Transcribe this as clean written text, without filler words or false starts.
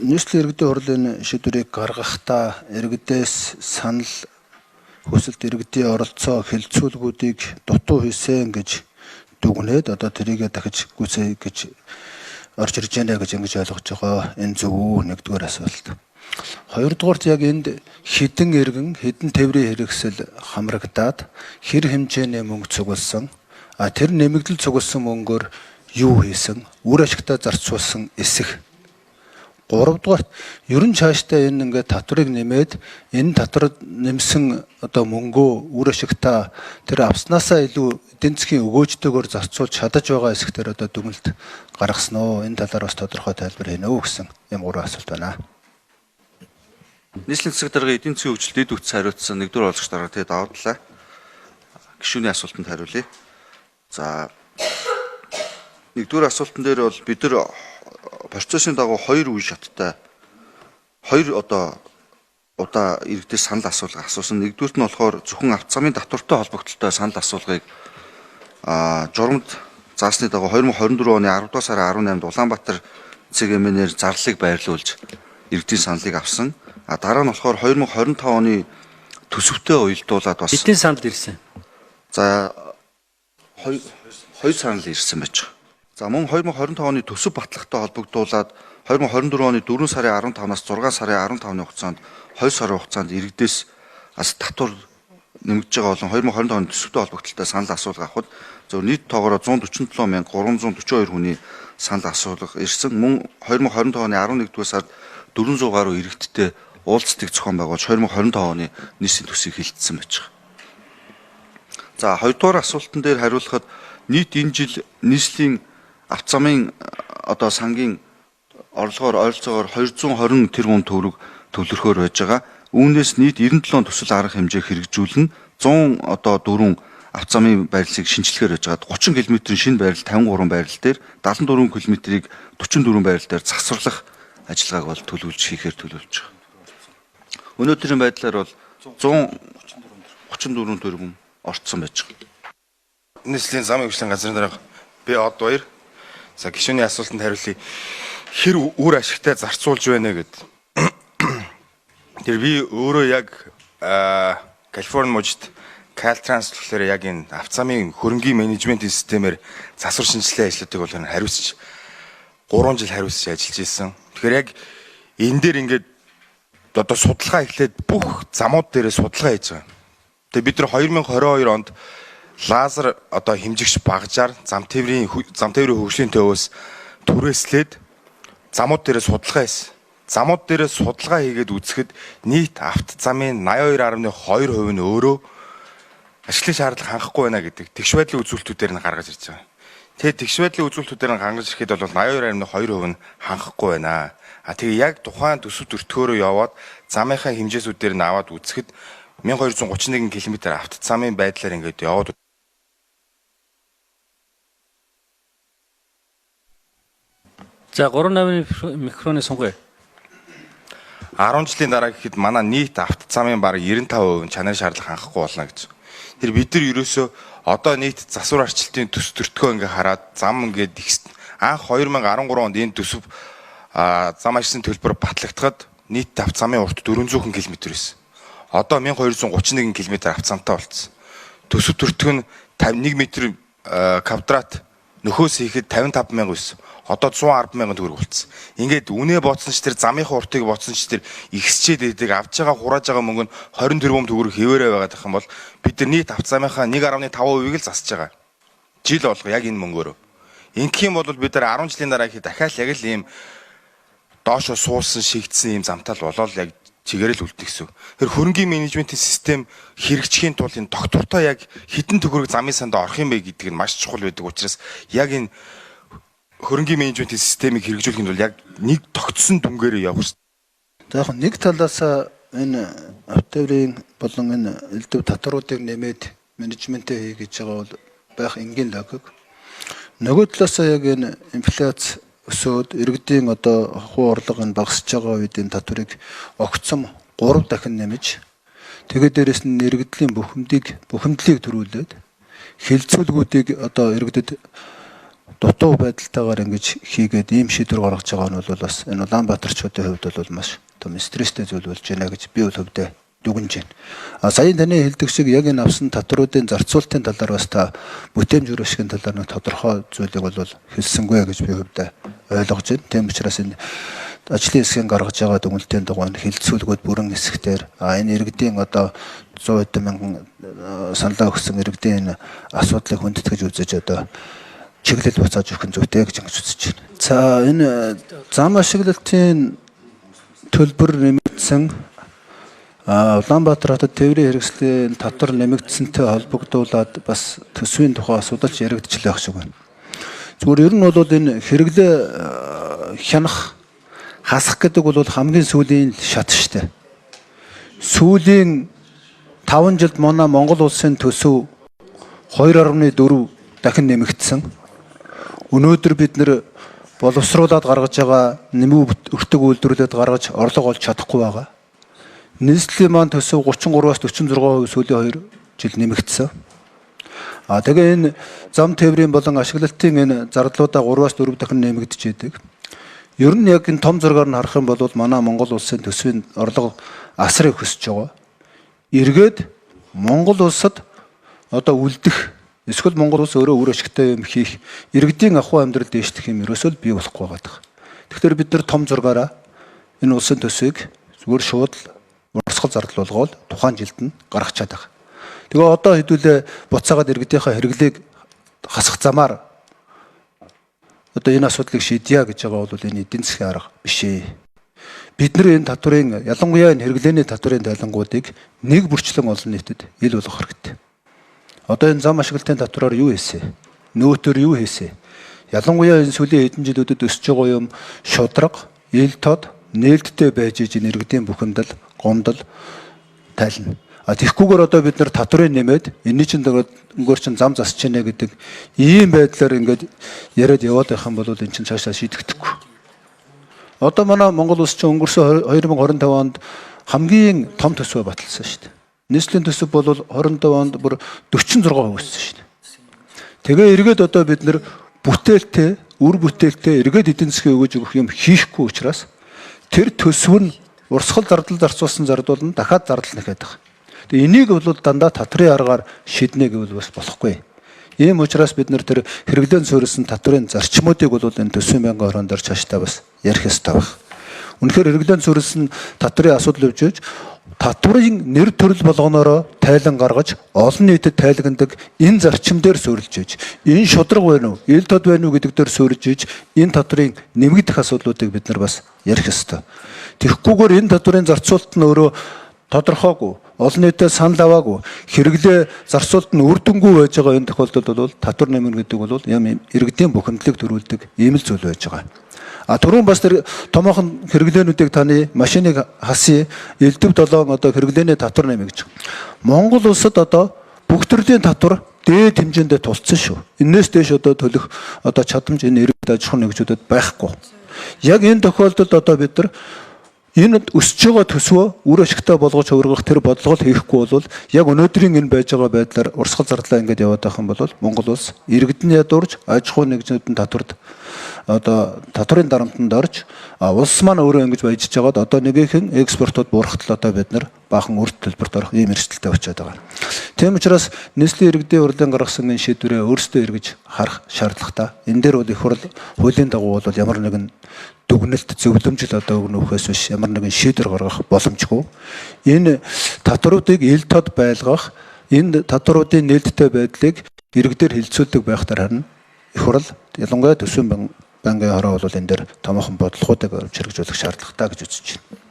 Нийслэлийн иргэдийн хурлын шийдвэрийг гаргахдаа иргэдээс санал хүсэлт, иргэдийн оролцоо, хэлцүүлгүүдийг дутуу хийсэн гэж дүгнээд одоо тэрийгэ дахиж гүйцэе гэж орж ирж байна гэж ингэж ойлгож байгаа. Энэ зөв үү? Нэгдүгээр асуулт. Хоёрдугаарт яг энд хэдэн иргэн, хэдэн тээврийн хэрэгсэл хамрагдаад хэр хэмжээний мөнгө цугласан, а тэр нэмэгдэл цугласан мөнгөөр юу хийсэн, үр ашигтай зарцуулсан эсэх. Гуравдугаарт ер нь цаашдаа энэ ингээд татварыг нэмээд энэ татвар нэмсэн одоо мөнгөө үр ашигтай тэр авснаасаа илүү эдийн засгийн өгөөжтэйгээр зарцуулж чадаж байгаа хэсгээр одоо дүгнэлт гаргасан уу? Энэ талаар бас тодорхой тайлбар хийнэ үү гэсэн юм гурван асуулт байна. Нийслэлийн засаг даргын эдийн засгийн хөгжилд эд бүтц хариуцсан нэгдүгээр орлогч дарга тэгээд давдлаа. Гишүүний асуултанд хариулъя. За, нэгдүгээр асуултан дээр бол бид нар процессын дагуу хоёр үе шаттай хоёр одоо удаа иргэдээс санал асуулга асуусан. Нэгдүгüрт нь болохоор зөвхөн авто замын татвартай холбогдлолтой санал асуулгыг журамд заасны дагуу 2024 оны 10 дугаар сарын 18-нд Улаанбаатар ЦГМ-ээр зарлалыг байрлуулж иргэдийн саналыг авсан. А дараа нь болохоор 2025 оны төсөвтэй уялдуулаад бас Хэдийн санал ирсэн? За, хоёр санал ирсэн байж байгаа. За, мөн 2025 оны төсөв батлагтай холбогдуулаад 2024 оны 4 сарын 15-наас 6 сарын 15-ны хугацаанд 2 сарын хугацаанд иргэдээс бас татвар нэмэгдэж байгаа болон 2025 оны төсөвтэй холбогдлолтой санал асуулга авахад зөв нийт тоогоороо 147,342 хүний санал асуулга ирсэн. Мөн 2025 оны 11-р сард 400 гаруй иргэдтэй уулзалтыг зохион байгуулж 2025 оны нийслийн төсвийг хилдсэн байж байгаа. За, хоёрдугаар асуултан дээр хариулахад нийт энэ жил нийслэлийн авто замын одоо сангийн орлогоор ойролцоогоор 220 тэрбум төгрөг төвлөрөхөөр байж байгаа. Үүнээс нийт 97 төсөл арга хэмжээ хэрэгжүүлнэ. 100 одоо дөрвөн авто замын байрлалыг шинчлэхээр байж байгаа. 30 км-ийн шинэ байрлал 53 байрлал дээр, 74 км-ийг 44 байрлал дээр засварлах ажиллагааг бол төлөвлөж хийхээр төлөвлөж байгаа. Өнөөдрийн байдлаар бол 134 тэрбум орцсон байж байгаа. Нийслэлийн замын хөгжлийн газрын дарга би Од Баяр. За, гишүүний асуултанд хариулъя. Хэр үр ашигтай зарцуулж байна гэд. Тэр би өөрөө яг Калифорни мужид Caltrans болохоор яг энэ авто замын хөрөнгийн менежментийн системээр засвар шинжилгээ ажлуудыг бол хариуцж 3 жил хариуцж ажиллаж исэн. Тэгэхээр яг энэ дээр ингээд одоо судалгаа эхлээд бүх замууд дээрээ судалгаа хийж байгаа. Тэгээ бид нар 2022 онд лазер одоо хэмжигч багжаар зам тээврийн хөгжлийн төвөөс түрээслээд замууд дээрээ судалгаа хийсэн. Замууд дээрээ судалгаа хийгээд үзэхэд нийт авто замын 82.2% нь өөрөө ашиглах шаардлага хангахгүй байна гэдэг тэгш байдлын үзүүлэлтүүдээр нь гаргаж ирж байгаа. Тэгээ тэгш байдлын үзүүлэлтүүдээр нь гаргаж ирэхэд бол 82.2% нь хангахгүй байна. А тэгээ яг тухайн төсөв өртгөөрөө яваад замынхаа хэмжээсүүдээр нь аваад үзэхэд 1231 км авто замын байдлаар ингээд яваад За, 38 микроны сонгоё. 10 жилийн дараа гэхэд манай нийт авто замын бараг 95% нь чанарын шаардлага хангахгүй болно гэж. Тэр бид нар ерөөсөө одоо нийт засвар арчилтын төс төртгөө ингээ хараад зам ингээд анх 2013 онд энэ төсөв зам ажилласан төлбөр батлагдахад нийт авто замын урт 400 км байсан. Одоо 1231 км авто замтай болцсон. Төсөв төртг нь 51 м квадрат нөхөөс хийхэд 55 мянга байсан. Одоо 110 мянган төгрөг болцсон. Ингээд үнэ бодсон ч тэр замынхаа уртыг бодсон ч тэр ихсчээд байдаг, авч байгаа хурааж байгаа мөнгө нь 20 тэрбум төгрөг хэвээрээ байгаад байх юм бол бид нар нийт авто замынхаа 1.5%-ийг л засаж байгаа. Жил болго яг энэ мөнгөөрөө. Ингэх юм бол бид нар 10 жилийн дараа ихэд дахиад яг л ийм доошо суусан шигдсэн ийм замтал болоод яг чигээрэл үлдэх гэсэн. Тэр хөрөнгийн менежментийн систем хэрэгжихийн тулд энэ доктортой яг хэдэн төгрөг замын санд орох юм бэ гэдэг нь маш чухал байдаг учраас яг энэ хөрөнгийн менежментийн системийг хэрэгжүүлэхийн тулд яг нэг тогтсон дүнгээрээ явах хэрэгтэй. За, яг нэг талаас энэ автотээврийн болон энэ элдэв татваруудыг нэмээд менежментээ хий гэж байгаа бол байх энгийн логик. Нөгөө талаас яг энэ инфляц өсөөд иргэдийн одоо хуу орлого нь багасж байгаа үед энэ татварыг огцом 3 дахин нэмж, тэгээд дээрэс нь иргэдлийн бухимдлыг төрүүлээд хэлцүүлгүүдийг одоо иргэдэд дутуу байдалтайгаар ингэж хийгээд ийм шийдвэр гаргаж байгаа нь бол бас энэ Улаанбаатарчуудын хувьд бол маш том стресстэй зүйл болж байна гэж би бол хувьдаа дүгнэж байна. А саяын таны хэлдэг шиг яг энэ авсан татвруудын зарцуулалтын талаар бас та бүтээмж үр ашигын талаар нэг тодорхой зүйлийг бол хэлсэнгүй гэж би хувьдаа ойлгож байна. Тийм учраас энэ ажлын хэсгийн гаргаж байгаа дүгнэлтийн дагуу энэ хилцүүлгүүд бүрэн хэсэгтэр энэ иргэдийн одоо 100 хэдэн мянган саналаа өгсөн иргэдийн энэ асуудлыг хүндэтгэж үзэж одоо чиглэл буцааж өгөх нь зүйтэй гэж ингэж үзэж байна. За энэ зам ашиглалтын төлбөр нэмэгдсэн Улаанбаатар хотод тээврийн хэрэгслийн татвар нэмэгдсэнтэй холбогдуулаад бас төсвийн тухай асуудал ч яригдчихлээ шиг байна. Зүгээр ер нь бол энэ хэрэглээ хянах хасах гэдэг бол хамгийн сүүлийн шат штэ. Сүүлийн 5 жилд манай Монгол улсын төсөв 2.4 дахин нэмэгдсэн. Өнөөдөр бид нэр боловсруулад гаргаж байгаа нэмүү өртөг үйлдвэрлээд гаргаж орлого олж чадахгүй байгаа. Нийслэлийн маань төсөв 33-аас 46% сүүлийн 2 жил нэмэгдсэн. А тэгээ энэ зам тээврийн болон ашиглалтын энэ зардлуудаа 3-аас 4 дахин нэмэгдэж идэг. Ер нь яг энэ том зургаар нь харах юм бол манай Монгол улсын төсвийн орлого асар их өсөж байгаа. Эргээд Монгол улсад одоо үлдэх эсвэл Монгол улс өөрөө үр ашигтай юм хийх иргэдийн ахуй амьдрал дээшлэх юм ерөөсөө л бий болохгүй байгаа. Тэгэхээр бид нар том зургаараа энэ улсын төсвийг зүгээр шууд урсгал зардал болгоод тухайн жилд нь гаргачаад байгаа. Тэгээ одоо хэдүүлээ буцаагаад иргэдийнхээ хэрэглээг хасах замаар одоо энэ асуудлыг шийдье гэж байгаа бол энэ эдийн засгийн арга биш ээ. Бид нар энэ татврын ялангуяа энэ хэрэглээний татврын тайлангуудыг нэг бүрчлэн олон нийтэд ил болгох хэрэгтэй. Одоо энэ зам ашиглалтын татвараар юу хийсэ? Нөөтөр юу хийсэ? Ялангуяа энэ сүүлийн хэдэн жилүүдэд өсөж байгаа юм шудраг, ил тод, нээлттэй байж иж энэ иргэдийн бухимдал, гомдол тайлна. А тэгхгүйгээр одоо бид нар татврыг нэмээд энэний чинь өнгөөр чинь зам засч гинэ гэдэг ийм байдлаар ингээд яриад яваад байх юм бол эн чинь цаашаа шийдэгдэхгүй. Одоо манай Монгол улс чинь өнгөрсөн 2025 онд хамгийн том төсвөө баталсан шүү дээ. Нийслэлийн төсөв бол 25 онд бүр 46% өссөн шүү дээ. Тэгээ эргээд одоо бид нар бүтээлтэй, үр бүтээлтэй эргээд эдийн засгийн өгөөж өгөх юм хийхгүй учраас тэр төсөв нь урсгал зардал зарцуулсан зардуул нь дахиад зардал нэхэд байгаа. Тэгээ энийг бол дандаа татврын аргаар шийднэ гэвэл бас болохгүй. Ийм учраас бид нар тэр хэрэглээнд суурилсан татврын зарчмуудыг бол энэ төсвийн байнгын хорон дээр цаашдаа бас ярих ёстой байх. Үнэхээр хэрэглээнд суурилсан татврын асуудал өвжөөж татврын нэр төрөл болгоноороо тайлан гаргаж олон нийтэд тайлагнадаг энэ зарчим дээр суурилж иж энэ шудраг байна уу, ил тод байна уу гэдэг дээр суурилж иж энэ татврын нэмэгдэх асуудлуудыг бид нар бас ярих ёстой. Тэгэхгүйгээр энэ татврын зарцуулалт нь өөрөө тодорхойгүй, олон нийтэд санал аваагүй, хэрэглээ зарцуулалт нь үр дүнгүй байж байгаа энэ тохиолдолд бол татвар нэмэр гэдэг бол юм иргэдийн бухимдлыг төрүүлдэг ийм л зүйл байж байгаа. А түрүүн бас тэр томоохон хэрэглээнүүдийг таны машиныг хасъя, элдв долоон одоо хэрэглээний татвар нэмэ гэж. Монгол улсад одоо бүх төрлийн татвар дээд хэмжээндээ тулцсан шүү. Энээс дээш одоо төлөх одоо чадамж энэ иргэд аж ахуйн нэгжүүдэд байхгүй. Яг энэ тохиолдолд одоо бид нар энэ өсөж байгаа төсвөө үр ашигтай болгож хувиргах тэр бодлогоо хийхгүй бол яг өнөөдрийн энэ байж байгаа байдлаар урсгал зардлаа ингээд яваад байх юм бол Монгол улс иргэд нь ядуурч аж ахуйн нэгжүүд нь татварт одоо татврын дарамтанд орж улс маань өөрөө ингэж баяжж байгаад одоо нэгийнхэн экспортууд буурахтал одоо бид нар баахан үр төлбөрт орох ийм эрсдэлтэй очиад байгаа. Тийм учраас нийслэлийн иргэдийн хурлын гаргасан энэ шийдвэрээ өөрсдөө эргэж харах шаардлагатай. Энэ дээр бол их хурл хуулийн дагуу бол ямар нэгэн дүгнэлт зөвлөмжл одоо өгнөхөөс биш ямар нэгэн шийдвэр гаргах боломжгүй. Энэ татвруудыг ил тод байлгах, энэ татвруудын нээлттэй байдлыг иргэдээр хилцүүлдэг байх дээр харна. Их хурл ялангуяа төсвийн банкын хороо бол энэ дээр томоохон бодлогоудыг оруулж хэрэгжүүлэх шаардлагатай гэж үзэж байна.